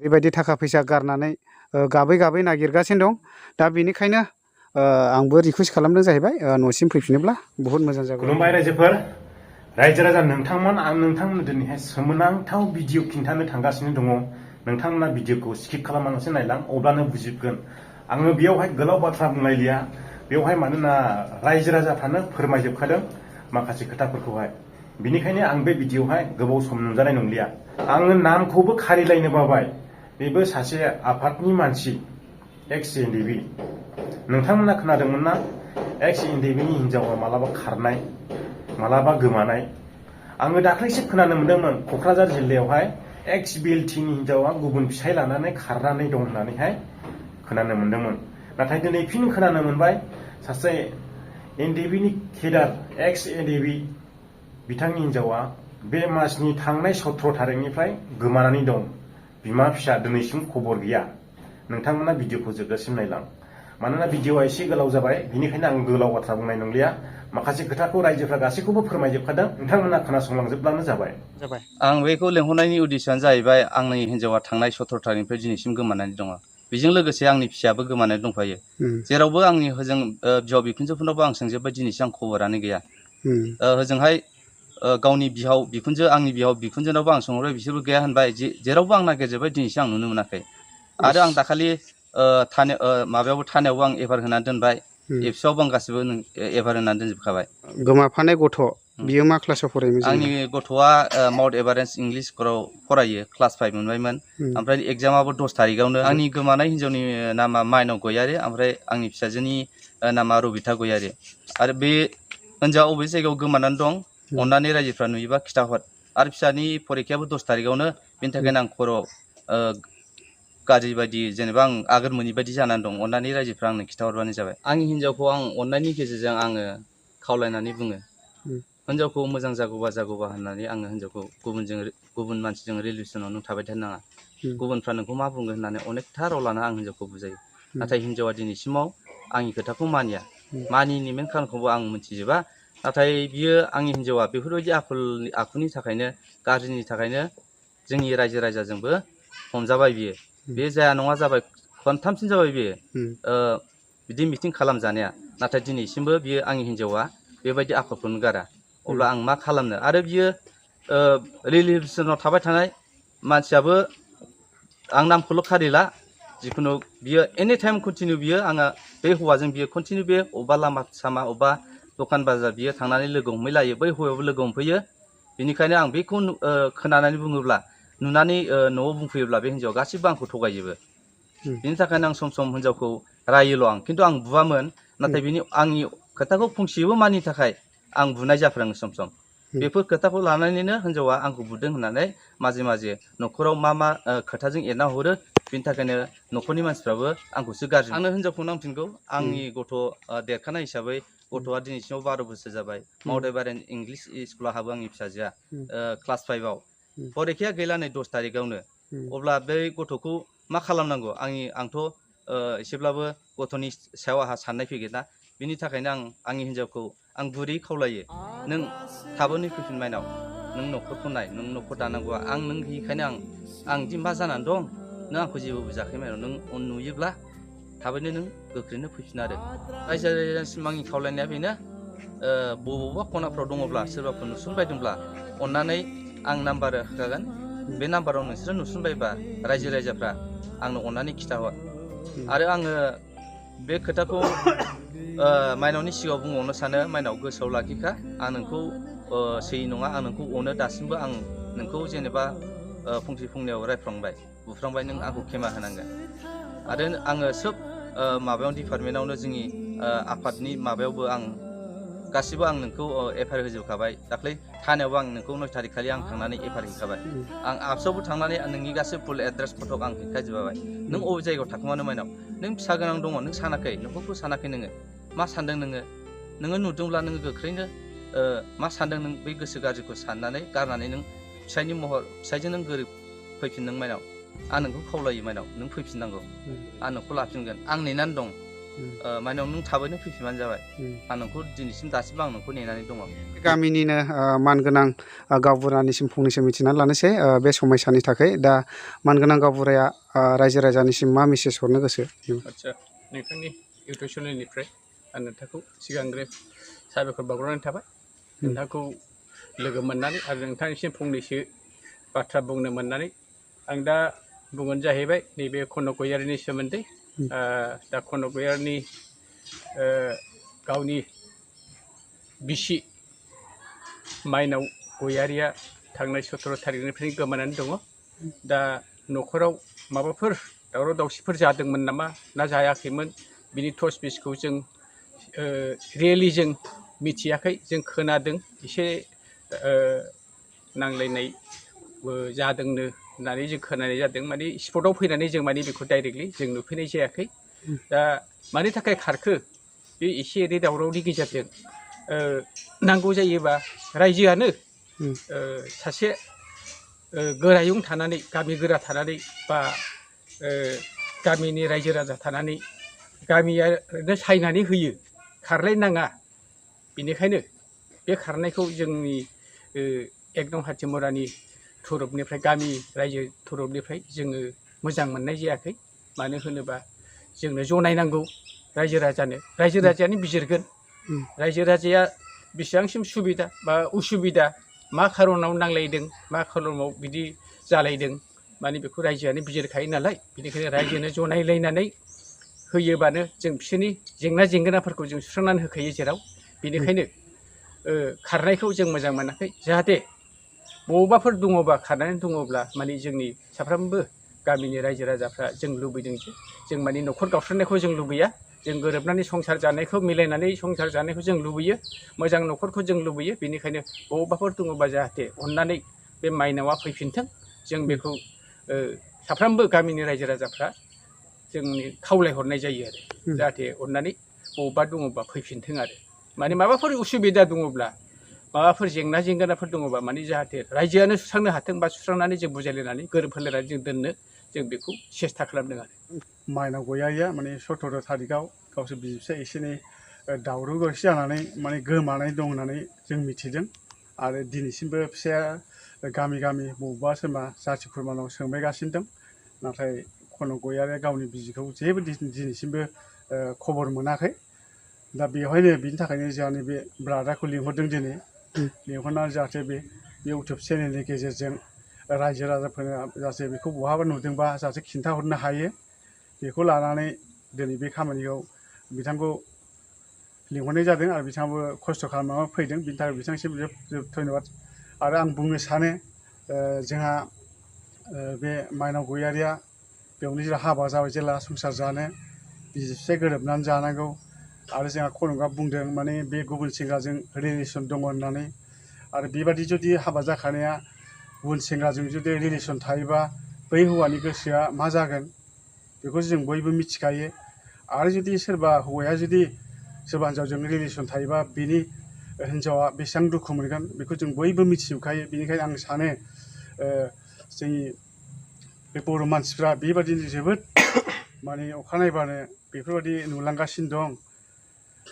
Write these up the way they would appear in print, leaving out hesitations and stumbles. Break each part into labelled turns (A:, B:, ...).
A: ओरैबायदि थाखा फैसा गारनानै गाबै गाबै नागिरगासिनो दं। दा बेनिखायनो आंबो रिकुवेस्ट खालामदों जाहैबाय न'सिम फैफिनोब्ला बहुत मोजां जागौ।
B: खुलुमबाय रायजोफोर, रायजो राजा नोंथांमोन, आं नोंथांमोननो दिनैहाय सोमोनांथाव भिडिअ खिन्थानो थांगासिनो दङ। नोंथांमोना भिडिअखौ स्किप खालामालासे नायलां, अब्लानो बुजिगोन। आङो बेयावहाय गोलाव बाथ्रा बुंलायलिया। बेवहाय मानोना रायजो राजाफ्रानो फोरमायजोबखादों माखासे खोथाफोरखौहाय। बिनिखायनो आं बे भिडिअआवहाय गोबाव सम नुजानाय नंलिया। आङो नामखौबो खारिलायनो बावबाय। बेबो सासे आफादनि मानसि, एक्स एनडिबि। नोंथांमोना खोनादोंमोन ना? एक्स एनडिबिनि हिनजावा मालाबा खारनाय, मालाबा गोमानाय। आङो दाख्लैसो खोनानो मोन्दोंमोन क'क्राझार जिल्लायावहाय एक्स बिएलटिनि हिनजावा गुबुन फिसाय लानानै खारनानै दं होननानैहाय खोनानो मोन्दोंमोन। नाथाय दिनै फिन खोनानो मोनबाय सासे एनडिबिनि केडार, एक्स एनडिबि बिथांनि हिनजावा बे मासनि थांनाय 17 थारिखनिफ्राय गोमानानै दं। बिमा फिसा दिनैसिम खबर गैया। नोंथांमोना भिडिअखौ जोबजासिम नायलां। मानोना भिडिअआ एसे गोलाव जाबाय, बिनिखायनो आं गोलाव बाथ्रा बुंनाय नंलिया। माखासे खोथाखौ रायजोफ्रा गासैखौबो फोरमायजोबखादों। नोंथांमोना खोनासंलांजोबब्लानो जाबाय।
C: आं बेखौ लेंहरनायनि उद्देश्यआनो जाहैबाय आंनि हिन्जावा थांनाय 17 थारिखनिफ्राय दिनैसिम गोमानानै दङ। बेजों लोगोसे आंनि फिसायाबो गोमानानै दंफायो। जेरावबो आंनि होजों बिहाव बिखुनजोफोरनावबो आं सोंजोब्बाय, दिनैसिम आं खबरानो गैया। होजोंहाय गावनि बिहाव बिखुनजो, आंनि बिहाव बिखुनजोनावबो आं सोंहरबाय, बिसोरबो गैया होनबाय। जेरावबो आं नागिरजोब्बाय, दिनैसिम आं नुनो मोनाखै। आरो आं दाखालि थानायावबो आं एफआइआर होनानै दोनबाय। एबसुआवबो आं गासिबो एफआइआर होनानै दोनजोबखाबाय।
A: गोमाफानाय गथ' बियो मा क्लासाव फरायोमोन?
C: आंनि गथ'आ माउन्ट एभारेस्ट इंलिश स्कुलाव फरायो, क्लास 5 मोनबायमोन। ओमफ्राय एगजामाबो 10 थारिखआवनो। आंनि गोमानाय हिन्जावनि नामा माइनाव गयारि, ओमफ्राय आंनि फिसाजोनि नामा रबिथा गयारि। आरो बे हिन्जावा अबे जायगायाव गोमानानै दं, अन्नानै रायजोफ्रा नुयोबा खिथाहर। आरो फिसानि फरिखायाबो 10 थारिखआवनो। बेनि थाखायनो आं खर'आव गाज्रि बायदि, जेनेबा आं आगोर मोनि बायदि जानानै दं। अन्नानै रायजोफ्रा आंनो खिथाहरबानो जाबाय। आंनि हिन्जावखौ आं अन्नायनि गेजेरजों आङो खावलायनानै बुङो, हिन्जावखौ मोजां जागौबा होननानै आङो हिन्जावखौ गुबुन मानसिजों रिलेसनाव नों थाबाय थानो नाङा। गुबुनफ्रा नोंखौ मा बुंगोन होननानै अनेकथा राव लाना आं हिन्जावखौ बुजायो। नाथाय हिन्जावा दिनैसिमाव आंनि खोथाखौ मानिया। मानियैनि मेन खारनखौबो आं मिथिजोबा। नाथाय बियो, आंनि हिन्जावा बेफोरबायदि आखुनि थाखायनो, गाज्रिनि थाखायनो जोंनि रायजो राजाजोंबो हमजाबाय बियो। बे जाया नङा जाबाय, खनथामसिम जाबाय बियो बिदि मिटिं खालामजानाया। नाथाय दिनैसिमबो बियो, आंनि हिन्जावा बेबायदि आखलखौनो गारा। अब्ला आं मा खालामनो? आरो बियो रिलेसनाव थाबाय थानाय मानसियाबो आं नामखौल' खारिला, जिखुनु बियो एनि टाइम कन्टिनिउ बियो आङो बे हौवाजों बियो कन्टिनिउ बे अबेबा लामा सामा, अबेबा दखान बाजार बियो थांनानै लोगो हमहैलायो। बै हौवायावबो लोगो हमफैयो। बेनिखायनो आं बेखौ खोनानानै बुङोब्ला, नुनानै न'आव बुंफैयोब्ला बे हिन्जावा गासिबो आंखौ थगायजोबो। बिनि थाखायनो आं सम सम हिन्जावखौ रायोल' आं, खिन्थु आं बुवामोन। नाथाय आंनि खोथाखौ फंसेबो मानिनि थाखाय आं बुनाय जाफ्राङो सम सम। बेफोर खोथाखौ लानानैनो हिन्जावा आंखौ बुदों होननानै माजे माजे न'खराव मा खोथाजों एरना हरो। बिनि थाखायनो न'खरनि मानसिफ्राबो आंखौसो गाज्रि। आंनो हिन्जावखौ नांफिनगौ। आंनि गथ' देरखानाय हिसाबै, गथ'आ दिनैसिमाव 12 बोसोर जाबाय। माउन्ट एभारेस्ट इंलिश स्कुलाव हाबो आंनि फिसाजोआ, क्लास 5आव। फरिखाया गैला नै 10 थारिखआवनो। अब्ला बै गथ'खौ मा खालामनांगौ? आंथ' एसेब्लाबो गथ'नि सायाव आंहा साननाय फैगोन ना। बिनि थाखायनो आंनि हिन्जावखौ आं गुरै खावलायो, नों थाबैनो फैफिन माइनाव। नों न'खरखौ नाय, नों न'खर दानांगौआ। नों गैयिखायनो आं दि मा जानानै दं, नों आंखौ जेबो बुजायाखै माइनाव। नों नुयोब्ला थाबैनो नों गोख्रैनो फैफिन आरो। रायजो राजासिम आंनि खावलायनाया बेनो, बबावबा खनाफ्राव दङब्ला, सोरबाफोर नुसनबायदोंब्ला, अन्नानै आं नाम्बार होखागोन। बे नाम्बाराव नोंसोरो नुसनबायबा रायजो राजाफ्रा आंनो अन्नानै खिथाहर। आरो आङो बे खोथाखौ माइनावनि सिगाङाव बुंबावनो सानो, माइनाव गोसोआव लाखिखा। आं नोंखौ सैयै नङा, आं नोंखौ अनो दासिमबो। आं नोंखौ जेनेबा फंसे फंनैयाव रायफ्लांबाय, बुफ्रांबाय, नों आंखौ खेमा होनांगोन। आरो आङो सोब माबायाव डिपार्टमेन्टआवनो, जोंनि आफादनि माबायावबो आं गासिबो आं नोंखौ एफआइआर होजोबखाबाय। दाख्लै थानायावबो आं नोंखौ 9 थारिख खालि आं थांनानै एफआइआर हैखाबाय। आं आफिसावबो थांनानै नोंनि गासैबो फुल एड्रेस फटक आं हैखाजोबबाय। नों अबे जायगायाव थाखोमानो माइनाव? नों फिसा गोनां दङ, नों सानाखै, न'खरखौ सानाखै नोङो। मा सानदों नोङो नुदोंब्ला नोङो गोख्रैनो मा सानदों नों बै गोसो गाज्रिखौ साननानै गारनानै नों फिसायजों नों गोरोब फैफिन नों माइनाव। आं नोंखौ खावलायो माइनाव, नों फैफिननांगौ। आं नोंखौ लाफिनगोन। आं नेनानै दं। माइनाव नों थाबैनो फैफिनबानो जाबाय आं नोंखौ दिनैसिम दासिमबो आं नोंखौ नेनानै दङ
A: गामिनिनो मानगोनां गावबुरानिसिम फंनैसो मिथिनानै लानोसै बे समयसानि थाखाय दा मानगोनां गावबुराया रायजो राजानिसिम मा मेसेज हरनो गोसो
D: आदसा नोंथांनि इउटुब चेनेलनिफ्राय आं नोंथांखौ सिगांग्रो साबायखर बावग्रोनाय थाबाय नोंथांखौ लोगो मोननानै आरो नोंथांनिसिम फंनैसो बाथ्रा बुंनो मोननानै आं दा बुंगोन जाहैबाय नैबे कनक गयारिनि सोमोन्दै दा कनक गयारिनि गावनि बिसि माइनाव गयारिया थांनाय 17 थारिखनिफ्रायनो गोमानानै दङ दा न'खराव माबाफोर दावराव दावसिफोर जादोंमोन नामा ना जायाखैमोन बिनि टस बिसखौ जों रियेलि जों मिथियाखै जों खोनादों एसे नांलायनायबो जादोंनो होननानै जों खोनानाय जादों माने स्पटआव फैनानै जों माने बेखौ डाइरेक्टलि जों नुफैनाय जायाखै दा मानि थाखाय खारखो बे एसे एनै दावरावनि गेजेरजों नांगौ जायोबा रायजोआनो सासे गोरायुं थानानै गामि गोरा थानानै बा गामिनि रायजो राजा थानानै गामियानो सायनानै होयो खारलायनाङा बेनिखायनो बे खारनायखौ जोंनि 1 नं हाथिमरानि थुरुबनिफ्राय गामि रायजो थुरुबनिफ्राय जोङो मोजां मोननाय जायाखै मानो होनोबा जोंनो जनायनांगौ रायजो राजायानो बिजिरगोन रायजो राजाया बेसेबांसिम सुबिदा बा उसुबिदा मा खारनाव नांलायदों मा खारनाव बिदि जालायदों माने बेखौ रायजोआनो बिजिरखायो नालाय बेनिखायनो रायजोनो जनायलायनानै होयोबानो जों बिसोरनि जेंना जेंगोनाफोरखौ जों सुस्रांनानै होखायो जेराव बेनिखायनो खारनायखौ जों मोजां मोनाखै जाहाथे बबावबाफोर दङबा खारनानै दङब्ला माने जोंनि साफ्रोमबो गामिनि रायजो राजाफ्रा जों लुबैदों जे जों माने न'खर गावस्रानायखौ जों लुबैया जों गोरोबनानै संसार जानायखौ मिलायनानै संसार जानायखौ जों लुबैयो मोजां न'खरखौ जों लुबैयो बेनिखायनो बबावबाफोर दङबा जाहाथे अननानै बे माइनावा फैफिनथों जों बेखौ साफ्रोमबो गामिनि रायजो राजाफ्रा जोंनि खावलायहरनाय जायो आरो जाहाथे अननानै बबावबा दङबा फैफिनथों आरो माने माबाफोर उसुबिदा दङब्ला माबाफोर जेंना जेंगोनाफोर दङबा माने जाहाथे रायजोआनो सुस्रांनो हाथों बा सुस्रांनानै जों बुजायलायनानै गोरोब होलायनानै जों दोननो जों बेखौ सेस्था खालामदों आरो
E: माइनाव गयारिया माने 17 थारिखआव गावसोर बिसि फिसाय एसे एनै दावराव दावसि जानानै माने गोमानाय दं होननानै जों मिथिदों आरो दिनैसिमबो फिसाया गामि गामि बबेबा सोरबा जाथि खुरमानाव सोंबायगासिनो दं नाथाय कनक गयारिया गावनि बिसिखौ जेबो दिनैसिमबो खबर मोनाखै दा बेवहायनो बिनि थाखायनो जोंहा नैबे ब्रादारखौ लिंहरदों दिनै लिंहरनानै जाहाथे बे इउटुब चेनेलनि गेजेरजों रायजो राजाफोरनो जाहाथे बेखौ बहाबा नुदोंबा जाहाथे खिन्थाहरनो हायो बेखौ लानानै दिनै बे खामानिखौ बिथांखौ लिंहरनाय जादों आरो बिथाङाबो खस्थ' खालामनानै फैदों बिनि थाखाय बिथांनिसिम जोबोद धन्यबाद आरो आं बुंनो सानो जोंहा बे माइनाव गयारिया बेयावनो जेला हाबा जाबाय जेला संसार जानो बिसि फिसाय गोरोबनानै जानांगौ आरो जोंहा कनकआ बुंदों माने बे गुबुन सेंग्राजों रिलेसन दङ होननानै आरो बेबादि जुदि हाबा जाखानाया गुबुन सेंग्राजों जुदि रिलेसन थायोबा बै हौवानि गोसोआ मा जागोन बेखौ जों बयबो मिथिखायो आरो जुदि सोरबा हौवाया जुदि सोरबा हिन्जावजों रिलेसन थायोबा बिनि हिन्जावा बेसेबां दुखु मोनगोन बेखौ जों बयबो मिथिजोबखायो बेनिखायनो आं सानो जोंनि बे बर' मानसिफ्रा बेबादिनो जोबोद माने अखानायबानो बेफोरबायदि नुलांगासिनो दं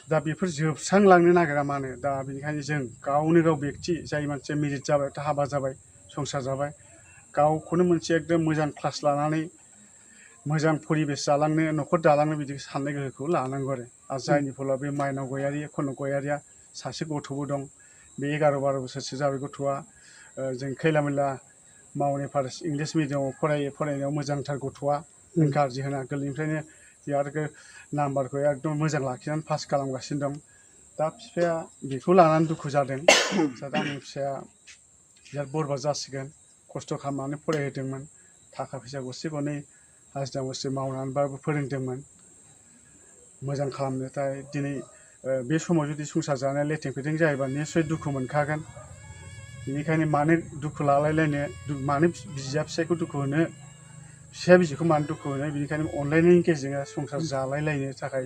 E: दा बेफोर जोबस्रांलांनो नागिरा मानो दा बेनिखायनो जों गावनो गाव बेक्ति जाय मानसिया मेरिट जाबाय हाबा जाबाय संसार जाबाय गावखौनो मोनसे एकदम मोजां क्लास लानानै मोजां परिबेस जालांनो न'खर दालांनो बिदि साननाय गोहोखौ लानांगौ आरो जायनि फलाव बे माइनाव गयारि कनक गयारिया सासे गथ'बो दं बे 11-12 बोसोरसो जाबाय गथ'आ जों खैला मैला मावनाय फारस इंलिस मिडियामाव फरायनायाव मोजांथार गथ'आ गाज्रि होना गोरलैनिफ्रायनो बे आरो नाम्बारखौ एकदम मोजां लाखिनानै पास खालामगासिनो दं दा बिफाया बेखौ लानानै दुखु जादों जाहाथे आंनि फिसाया बिराद बरबाद जासिगोन खस्थ' खालामनानै फरायहोदोंमोन थाखा फैसा गरसे गरनै हाजिरा मुजिरा मावनानैबाबो फोरोंदोंमोन मोजां खालामनो थाखाय दिनै बे समाव जुदि संसार जानाया लेथें फेथें जायोबा निस्सय दुखु मोनखागोन बेनिखायनो मानो दुखु लालायलायनो मानो बिसिया फिसायखौ दुखु होनो फिसाया बिसिखौ मानो दुखु होनो बेनिखायनो अनलायनायनि गेजेरजों संसार जालायलायनो थाखाय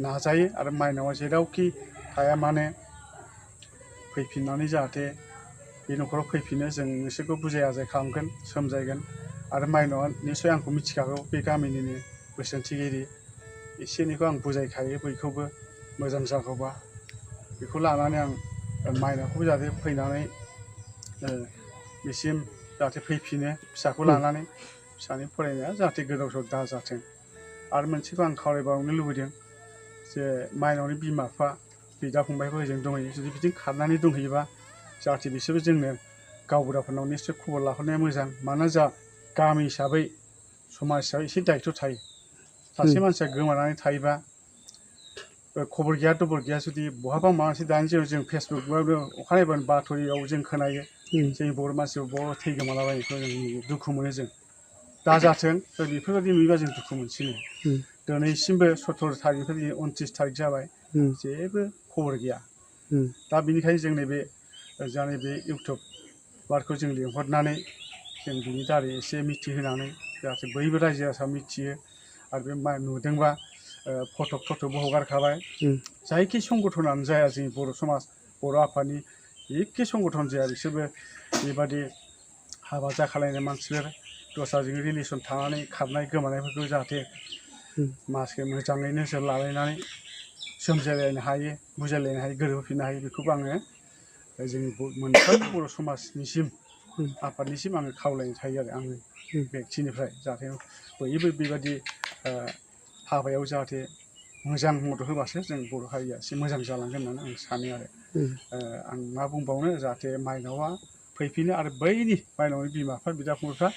E: नाजायो आरो माइनावा जेरावखि थाया मानो फैफिननानै जाहाथे बे न'खराव फैफिनो जों नोंसोरखौ बुजाय आजाय खालामगोन सोमजायगोन आरो माइनावा निस्सय आंखौ मिथिखागौ बे गामिनिनो बोसोनथिगिरि एसे एनैखौ आं बुजायखायो बयखौबो मोजां जागौबा बेखौ लानानै आं माइनावखौबो जाहाथे फैनानै बिसिम जाहाथे फैफिनो फिसाखौ लानानै फिसानि फरायनाया जाहाथे गोदाव सोराव दाजाथों। आरो मोनसेखौ आं खावलायबावनो लुबैदों जे माइनावनि बिमा बिफा बिदा फंबायफोर ओजों दंहैयो जुदि बिदिनो खारनानै दंहैयोबा जाहाथे बिसोरबो जोंनो गावबुराफोरनाव निश्चय खबर लाहरनाया मोजां। मानोना जा गामि हिसाबै समाज हिसाबै एसे दायथ' थायो। सासे मानसिया गोमानानै थायोबा खबर गैया दबर गैया जुदि बहाबा माबा मोनसे दानि दिनाव जों फेसबुक बा अखानायबानो बाथ'रियाव जों खोनायो जोंनि बर' मानसिखौ बर' थै गोमालाबायनायखौ जों नुयो दुखु मोनो जों। दाजाथों बेफोरबायदि नुयोबा जों दुखु मोनसिनो। दिनैसिमबो 17 थारिखनिफ्राय 29 थारिख जाबाय जेबो खबर गैया। दा बिनिखायनो जों नैबे जानि बे इउटुबारखौ जों लिंहरनानै जों बिनि दारै एसे मिथिहोनानै जाहाथे बयबो रायजो राजा मिथियो। आरो बे नुदोंबा फटकबो हगारखाबाय। जायखि संगठनानो जाया जोंनि बर' समाज बर' आफादनि एखे संगठन जाया बिसोरबो बेबादि हाबा जाखालायनाय मानसिफोर दस्राजों रिलेसन थानानै खारनाय गोमानायफोरखौ जाहाथे मासके मोजाङै नोजोर लालायनानै सोमजायलायनो हायो बुजायलायनो हायो गोरोबहोफिननो हायो बेखौबो आङो जोंनि मोनफ्रोम बर' समाजनिसिम आफादनिसिम आङो खावलायनो थायो आरो आंनि बेक्तिनिफ्राय जाहाथे बयबो बेबादि हाबायाव जाहाथे मोजां मदद होबासो जों बर' हारिया एसे मोजां जालांगोन होननानै आं सानो आरो आं मा बुंबावनो जाहाथे माइनावआ फैफिनो आरो बैनि माइनावनि बिमा बिफा बिदा फंबायफ्रा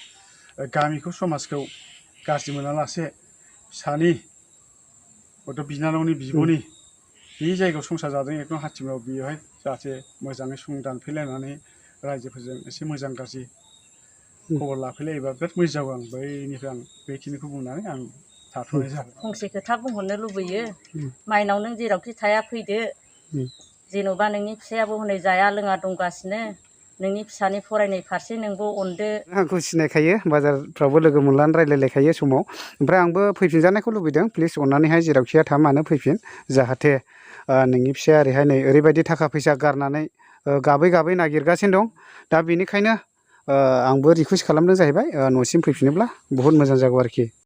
E: गामिखौ समाजखौ गाज्रि मोनालासे फिसानि हयथ' बिनानावनि बिब'नि बे जायगायाव संसार जादों एकदम हाथिमाव बेवहाय जाहाथे मोजाङै दानफैलायनानै रायजोफोरजों एसे मोजां गाज्रि खबर लाफैलायोबा बिराद मोजां जागौ। आं बैनिफ्राय आं बेखिनिखौ बुंनानै आं थाथ'नाय जाबाय।
F: फंसे खोथा बुंहरनो लुबैयो माइनाव नों जेरावखि थाया फैदो जेन'बा नोंनि फिसायाबो हनै जाया लोङा दंगासिनो नोंनि फिसानि फरायनाय फारसे नोंबो अनदो।
A: आंखौ सिनायखायो बाजारफ्रावबो लोगो मोनलानो रायलायलायखायो समाव। ओमफ्राय आंबो फैफिनजानायखौ लुबैदों प्लिज अननानैहाय जेरावखिया थाया मानो फैफिन जाहाथे नोंनि फिसाया ओरैहाय नै ओरैबायदि थाखा फैसा गारनानै गाबै गाबै नागिरगासिनो दं। दा बेनिखायनो आंबो रिकुवेस्ट खालामदों जाहैबाय न'सिम फैफिनोब्ला बुहुत मोजां जागौ आरोखि।